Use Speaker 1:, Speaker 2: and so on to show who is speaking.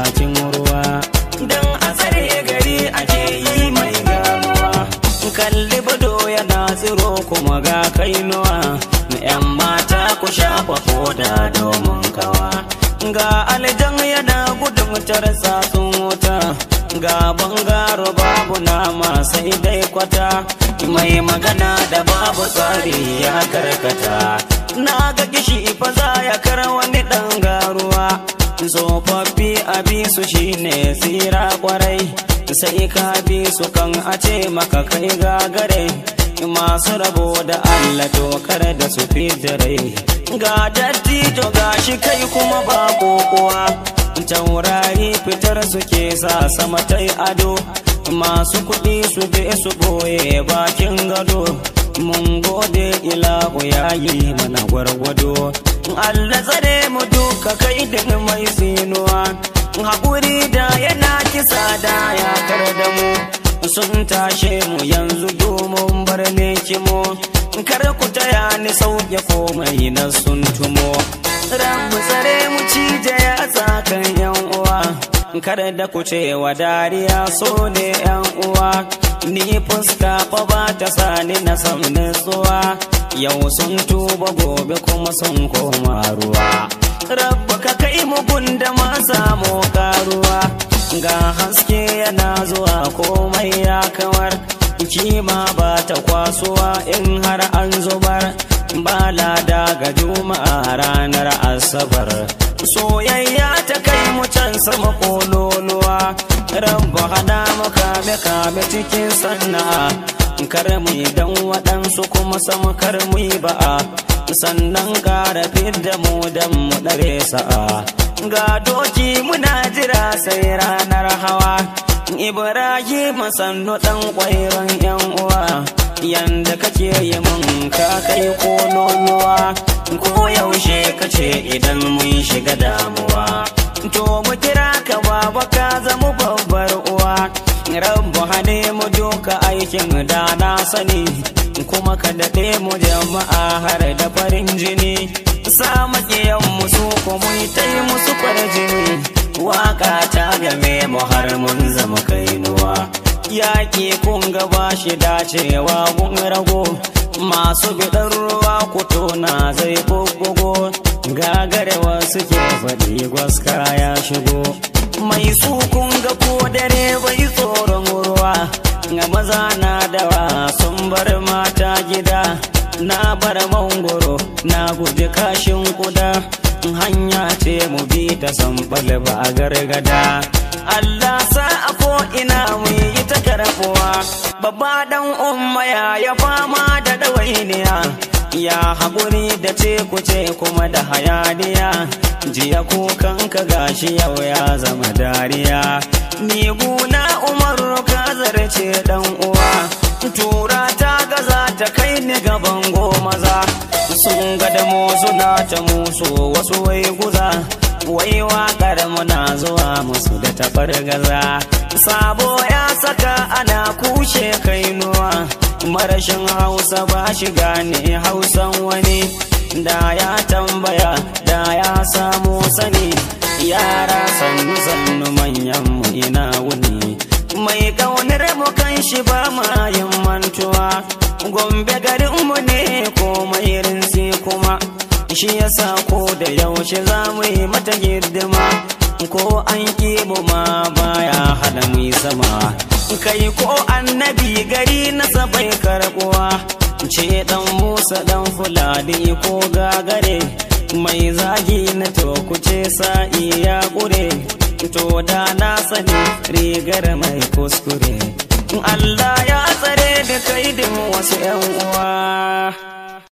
Speaker 1: bakin ruwa. Dan a tsare gari ake yi mai ganuwa. Kalli bado yana tsiro kuma ga kainuwa. 'Yan mata ku shafa foda domin kawa. Ga aljan yana gudun tartsatsin wuta. Ga bangaro babu nama sai dai kwata. Mai magana da babu tsari ya karkata. Na ga kishi fa za ya kar wani ɗan garuwa. Tsofaffi a bi su shine tsira kwarai. Sai ka bi su kan a ce maka kai gagare. Masu rabo da Allah to kar da su rai. Ga dattijo ga shi kai kuma ba kokowa. Taurari fitar suke sa sama tai ado. Masu kuɗi su je su ɓoye bakin gado. Mun gode ilahu ya yi mana gwargwado. Allah tsare mu duka kai da mai tsinuwa. Haƙuri da yana kisa da ya kar da mu. Sun tashe mu yanzu domin bar ne kimo. Kar ku taya ni sauke komai na sun tumo. Rabu tsare mu cije ya tsakan yan uwa. Kar da ku ce wa dariya so ne yan uwa. Ni fuska fa ba ta sani na san nutsuwa. Yau sun tuba gobe kuma sun koma ruwa. Rabba ka kai mu gunda ma samu karuwa. Ga haske yana zuwa komai ya kawar. Kima ba ta kwasuwa in har an zubar. Ba lada ga juma'a ranar asabar. Soyayya ta kai mu can sama kololuwa. Rabba hana mu kame kame cikin sana'a. Kar mu yi dan waɗansu kuma sama kar mu yi ba'a. Sannan ƙara fidda mu dan mu ɗare sa'a. Ga doki muna jira sai ranar hawa. Ibrahim sannu ɗan ƙwairon yan uwa. Yanda kake yi mun ka kai kololuwa. Ko yaushe kace idan mun shiga damuwa. To mu kira ka baba ka zama babbar uwa. Rabbu hane mu duka aikin da na sani. Kuma ka daɗe mu jama'a har da farin jini. Sa maƙiyan mu su kuma ta yi musu farjini. Waka ta game mu har mun zama kainuwa. Yaƙi kun gaba shi dacewa gun rago. Masu biɗar ruwa ku tona zai bubbugo. Gagarewa suke faɗi gwaska ya shigo. Mai su kun ga ko dare bai tsoron ruwa. Ga maza na dawa sun bar mata gida. Na bar mangoro na guji kashin kuda. Hanya ce mu bi ta sanɓal ba a gargada. Allah sa a ko ina mu yi ta karfuwa. Babba dan umma ya fama da ɗawainiya. Ya haƙuri da ce kuce kuma da hayaniya. Jiya kukan ka gashi yau ya zama dariya. Ni guna Umaru ka zarce dan uwa. Tura ta gaza ta kai ni gaban maza. Sun ga da mu suna ta musu wasu wai guza. Wai waƙar muna zuwa musu da tabar gaza. Sabo ya saka ana kushe kainuwa. Marashin Hausa ba shiga ne Hausan wani. Da ya tambaya da ya samu sani. Yara sannu sannu manyan mu ina wuni. Mai kaunar mu kan shi ba ma yin mantuwa. Gombe garin mu ne komai rinsi kuma. Shi yasa ko da yaushe za mu yi mata girma. Ko an ƙi mu ma baya hana mu yi sama. Kai ko annabi gari na bai karɓuwa. Ce dan Musa dan Fulani ko gagare. Mai zagi na to kuce sa'i ya ƙure. To da na sani rigar mai kuskure. Allah ya tsare da kaidin wasu 'yan uwa.